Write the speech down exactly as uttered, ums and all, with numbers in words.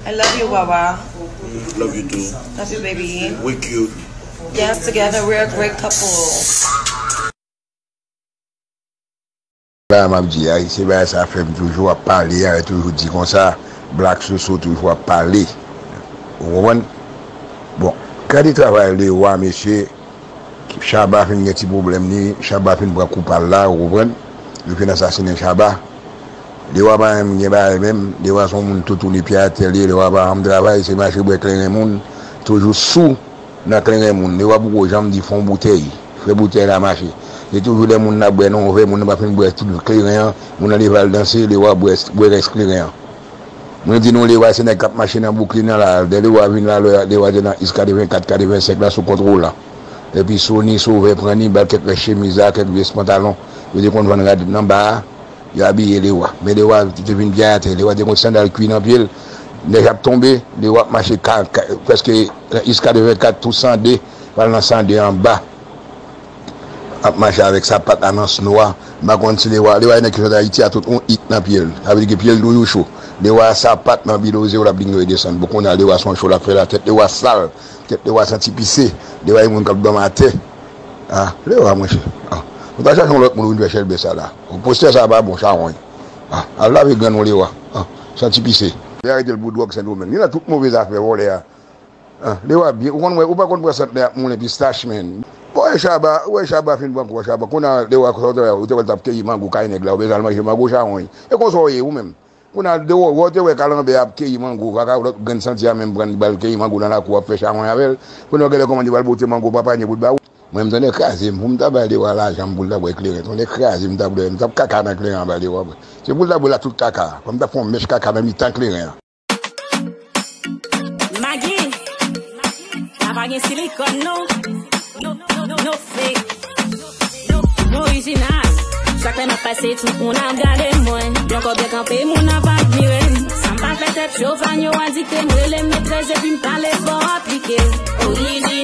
I love you, Wawa. Mm, love you too. Love you, baby. We cute. Yes, together we're a great couple. Sa m ap di a, se bagay sa fè m toujou ap pale a, toujou di konsa, Black Soso toujou ap pale. Ou konprann? Bon, gade travay Lewa, mesye. Shabba fin gen ti pwoblèm li, Shabba fin pran kou pa l la, ou konprann? Yo fin asasinen Shabba. Lewa pa menm gen bagay menm, Lewa se yon moun toutouni pye atè li ye, Lewa pa janm travay, se mache bwè kleren moun, toujou sou nan kleren moun. Lewa poko janm di fè yon boutèy, fè boutèy la mache. Se toujou lè moun nan ap bwè nan yon vè, moun nan pa fin bwè tout kleren an, moun nan leve al danse, Lewa bwè, bwè rès kleren an. Mwen di nou Lewa se nèg k ap mache nan Brooklyn nan la. Lè Lewa vin la, Lewa te nan East katrevenkat, katrevensenk la sou kontwòl la. Epi Sony Sauvè pran ni, ba l kèk rès chemiz la, kèk vyès pantalon. Yo te konn vann rad nan ba a, yo abiye Lewa. Men Lewa te vin byen atè. Lewa te konn sandal kwi nan pye l. Nèj ap tonbe, Lewa ap mache ka, ka, prèske nan East katrevenkat tou san de, pral nan san de anba. Ap mache avèk sapat a nan snow a. M pa konn si Lewa, Lewa nèg ki sot Ayiti a tout yon it nan pye l. Sa vle di ke pye l toujou cho. Lewa sapat nan biloze w l ap lingoye desann. Bon, kounye a Lewa se yon cho l ap fè la. Tèt Lewa sal. Tèt Lewa santi pise. Lewa e moun k ap dòmi atè. Ah, Lewa, monchè. Ah. Nou ta chache yon lòt moun vin fè chèlbè sa la. Postè sa pa bon, chawony. Ah, al lave grann ou Lewa. Ah, santi pise. Yo arete l pou dwòg Sendomeng. Li nan tout move zafè vòlè a. Ah, Lewa byen, ou konn wè, ou pa konn pran sant lè ap moulen pistach, menn. Bon, e Shabba, ou wè Shabba fin pran kou a Shabba. Kounye a Lewa sa w te wè, ou te wè l t ap keyi mango kay nèg la, ou bezwen al manje mango chawony. E konsa w ye, ou menm. Kounye a Lewa, ou te wè Kalanbè ap keyi mango, vagabon lòt grenn santi a menm pran li ba l keyi mango nan lakou ap fè chawony avè l. Kounye a w genlè kòmande pral pote mango pa panye pou l ba ou. Mwen m tande kraze m, pou m ta bay Lewa lajan m pou l ta bwè kleren. Tande kraze m ta bwè, m t ap kaka nan kleren an bay Lewa bwè. Se pou l ta bwè la tout kaka. Fò m ta fè yon mèch kaka nan mitan kleren an. Magi, la pa gen silikòn non. No, no, no, no fake. No orijinal. Chak lè m ap pase tout moun ap gade mwen. Byen kò byen kanpe moun ap admire m. Sa m pa fè tèt cho fan yo adikte m. Rele m metrès epi m pale fò aplike. Orijinal.